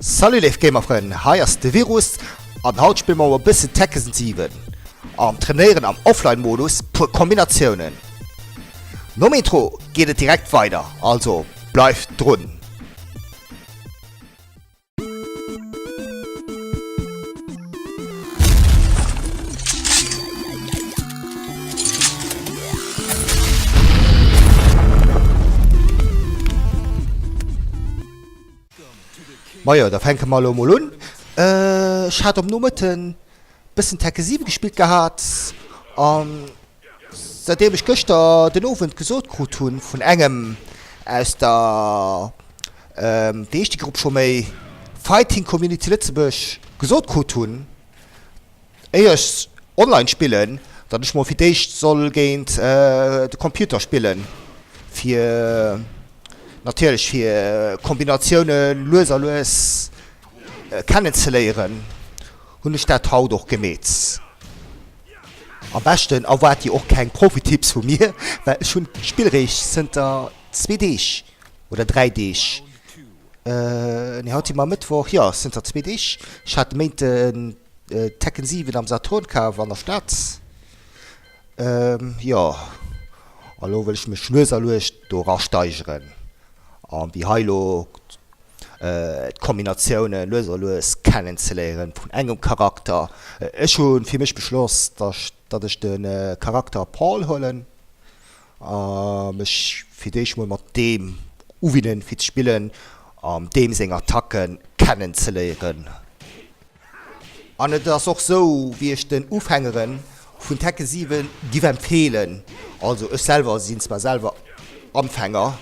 Salut léif Gamerfrënn, hei ass de Virus an haut spille mer e bëssen Tekken 7 an trainéieren am Offline Modus puer Kombinatiounen. Nom Intro geet et direkt weider, also bleift drun! Majo, da fänke mer elo mol un. Ech hat am Nomëtten bëssen Tekken 7 gespillt gehat an säitdeem ech gëschter den Owend gesot krut hunn vun engem aus der, wéi heescht déi Grupp scho méi, Fighting Community Lëtzebuerg gesot krut hunn, Éier ech online spillen, datt ech mol fir d'éischt soll géint de Computer spillen, fir natierlech fir Kombinatioune lues a lues kennen ze léieren, hunn ech dat haut och gemeet. Am beschten erwaart dir och keng Profitipps vu mir, well ech hunn d'Spill réischt zënter zwee Deeg oder 3 Deeg, nee haut si mer Mëttwoch, jo zënter zwee Deeg, ech hat de Méinden Tekken 7 am Saturn kaf an der Stad. Jo, a lo wëll ech mech lues a lues do era steigeren an wéi hei lo d'Kombinatioune lues a lues kennen ze léieren vun engem Charakter. Ech hu fir mech beschloss, datt ech de Charakter Paul huelen a mech fir d'éischt mol mat deem uwinnen fir ze spillen an deem seng Attacken kennen ze léieren. An et ass och sou wéi ech den Ufängeren vun Tekken 7 giff empfehlen, also ech selwer sinn zwar selwer Anfänger,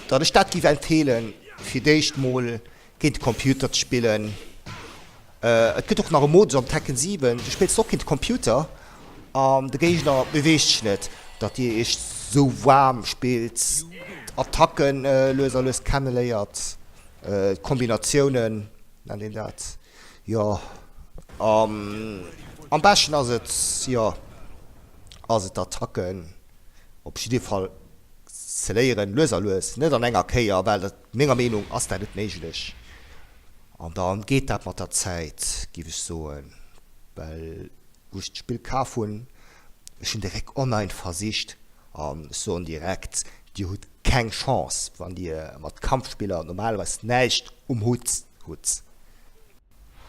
datt ech dat giff empfehlen fir d'éischt mol géint de Computer ze spillen. Et gëtt och nach e Modus am Tekken 7, du spills och géint de Computer an de Géigner beweegt sech net, datt dir iech sou waarm spillt, d'Attacken lues a lues kenneléiert, d'Kombinatiounen. Nennt een dat? Jo, am beschten ass et, jo, ass et d'Attacken op jidde Fall ze léieren, lues a lues, net an enger Kéier, well dat, menger Meenung ass dat net méiglech. An da geet dat mat der Zäit, giff ech soen, well wou ech d'Spill kaf hunn, ech hunn direkt online versicht an ech soen direkt, dir hutt keng Chance wann dir mat Kampfspiller normalerweis näischt um Hutt hutt.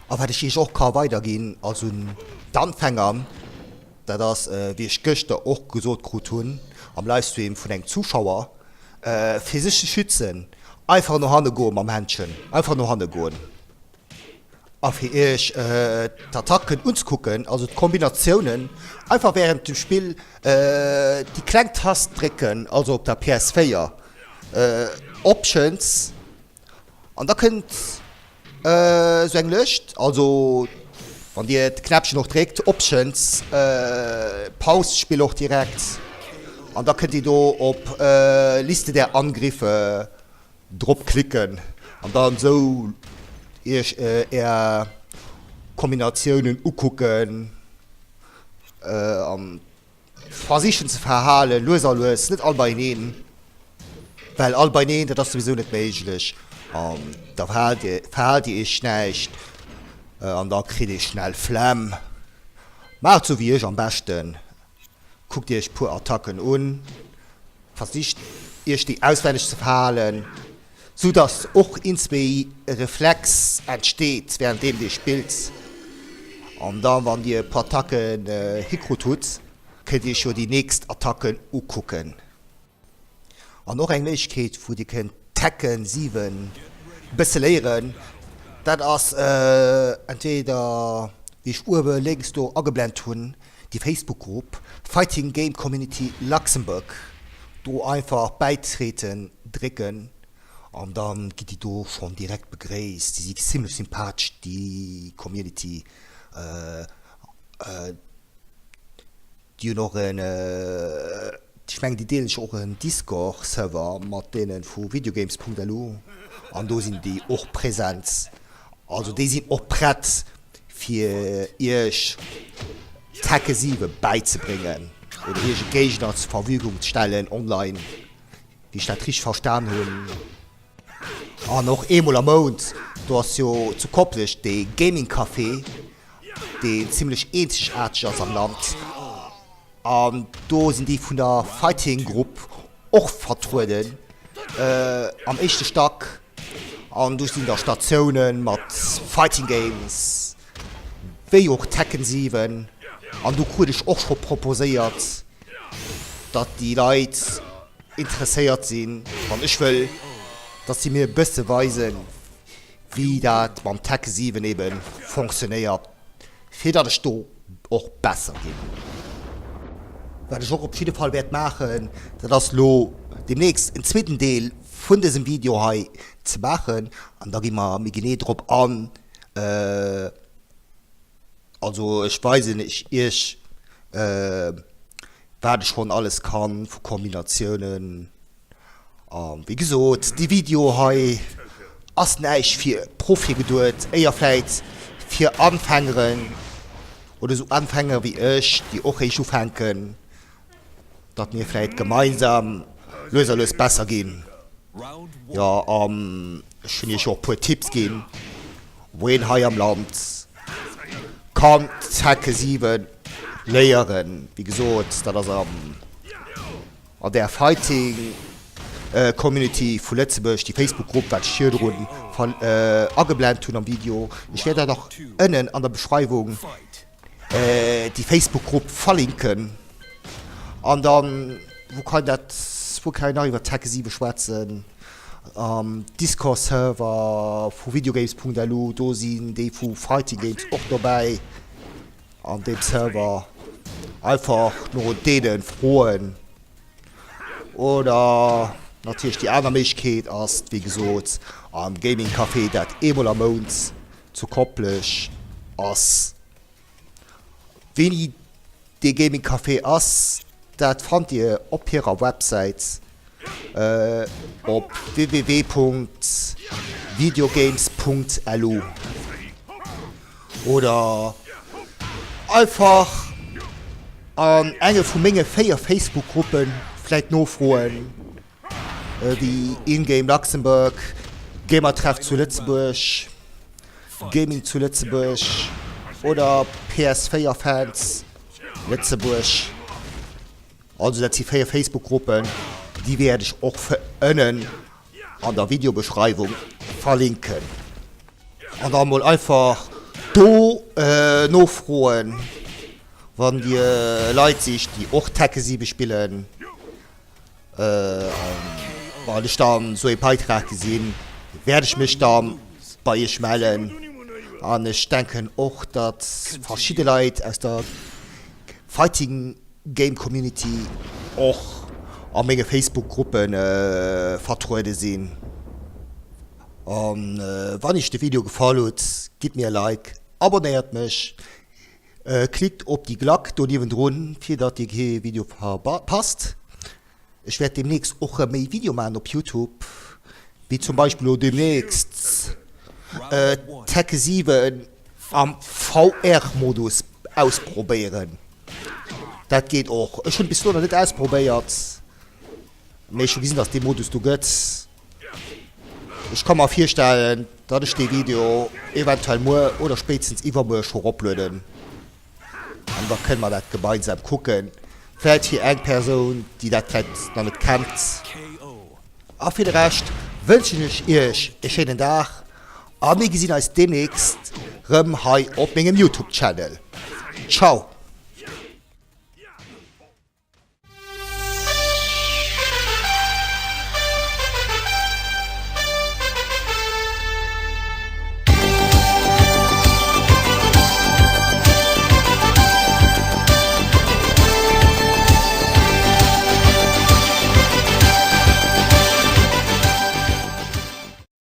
A wat ech iech och ka weiderginn, also un d'Anfänger, dat ass wéi ech gëschter och gesot krut hunn am Livestream vun engem Zuschauer, fir sech ze schützen, einfach no hanne goe mam Händchen, einfach no hanne goen. A fir iech d'Attacken unzekucken, also d'Kombinatiounen, einfach während dem Spill déi kleng Tast drécken, also op der PS4, Options, an da kënnt esou eng Lëscht, also wann dir d'Knäppchen och dréckt, Options, Paus d'Spill och direkt, an da kënnt dir do op Liste der Angriffe Drop klicken an dann sou iech är Kombinatiounen ukucken an versichen ze verhalen, lues a lues, net all beieneen, well all beieneen dat ass souwisou net méiglech an da verhaalt dir verhaalt dir iech näischt an da kritt dir schnell Flemm. Maacht sou wéi ech am beschten, kuckt iech puer Attacken un. Versicht iech déi auswenneg ze verhalen, sou dass och inzwéi e Reflex entsteet währenddeem dir spillt. An da wann dir e puer Attacken hikrut hutt, kënnt dir iech jo déi nächst Attacken ukucken. An och eng Méiglechkeet wou dir kënnt Tekken 7 bësse léieren, dat ass entweder wéi ech uewe lénks do ageblent hunn, Déi Facebook Grupp Fighting Game Community Luxembourg, do einfach bäitreten drécken an dann gitt dir do schonn direkt begréisst. Déi si zimlech sympathesch déi Community. Déi hunn och en, ech mengen déi deelen sech och en Discord Server mat deene vu videogames.lu an do sinn déi och present. Also déi sinn och prett fir iech Tekken 7 bäizebréngen oder iech e Géigner zur Verfügung ze stellen online, wéi ech dat richteg verstan hunn. An och eemol am Mount. Do ass jo zu Koplescht dee Gaming Café, deen zimlech eenzegaarteg ass am Land. An do sinn déi vun der Fighting Grupp och vertrueden am éischte Stack. An do sinn da Statioune mat Fighting Games, wéi och Tekken 7. An do krut ech och scho proposéiert, datt déi Leit interesséiert sinn, wann ech wëll, datt si mir e bësse weisen, wéi dat mam Tekken 7 ebe fonctionnéiert, fir datt ech do och besser ginn. Wat ech och op jidde Fall wäert maachen, dat ass lo deemnächst en zweeten Deel vun dësem Video hei ze maachen an da gi mer méi genee drop an. Also ech weisen iech wat ech schonn alles kann vu Kombinatiounen. A wéi gesot, dee Video hei ass näischt fir Profie geduet, éier vläit fir Anfängeren oder esou Anfänger wéi ech, déi och réischt ufänken, datt mir vläit gemeinsam lues a lues besser ginn. Jo, an ech hunn iech jo och e puer Tipps ginn, wou een hei am Land kann d'Hecke 7 léieren. Wéi gesot, dat ass am. An der Fighting Community vu Lëtzebuerg, déi Facebook Grupp wat ech virdrun ageblent hunn am Video, ech wäert dat och ënnen an der Beschreiwung déi Facebook Grupp verlinken. An dann, wou kann dat, wou kann een nach iwwer Tekken 7 schwätzen? Am Discord Server vu videogames.lu, do sinn déi vu Fighting Games och dobäi. An deem Server einfach no deenen froen. Oder natierlech déi aner Méiglechkeet ass wéi gesot am Gaming Café, dat eemol am Mount zu Koplech ass. Wéini dee Gaming Café ass, dat fannt dir op hirer Websäit op www.videogames.lu. Oder einfach an enge vu menge 4 Facebook-Gruppe vläit nofroen, wéi InGame Luxembourg, Gamertreff zu Lëtzebuerg, Gaming zu Lëtzebuerg oder PS4 Fans Lëtzebuerg. Also dat si 4 Facebook-Gruppen, déi wäert ech och ënnen an der Videobeschreiwung verlinken. An da mol einfach do nofroen, wann dir Leit sicht, déi och Tekken 7 spillen. An wann ech dann esou ee Beitrag gesinn, wäert ech mech dann bei iech mellen. An ech denken och, datt verschidde Leit aus der Fighting Game Community och a menge Facebook Gruppe vertruede sinn. An wann iech de Video gefall huet, gitt mir e Like, abonnéiert mech, klickt op déi Glack do niewendrun fir datt dir kee Video verpasst. Ech wäert demnächst och rëm méi Video maachen op Youtube, wéi zum Beispill elo demnächst Tekken 7 am VR-Modus ausprobéieren. Dat geet och. Ech hunn et bis elo nach net ausprobéiert, mee ech hu gesinn, datt et dee Modus do gëtt. Ech ka mer virstellen, datt ech dee Video eventuell muer oder spéitstens iwwermuer scho eroplueden. An da kënne mer dat gemeinsam kucken. Vläit fir eng Persoun, déi dat vläit nach net kennt. A fir de Rescht wënschen ech iech e schéinen Dag a mir gesinn eis deemnächst rëm hei op mengem Youtube Channel. Ciao!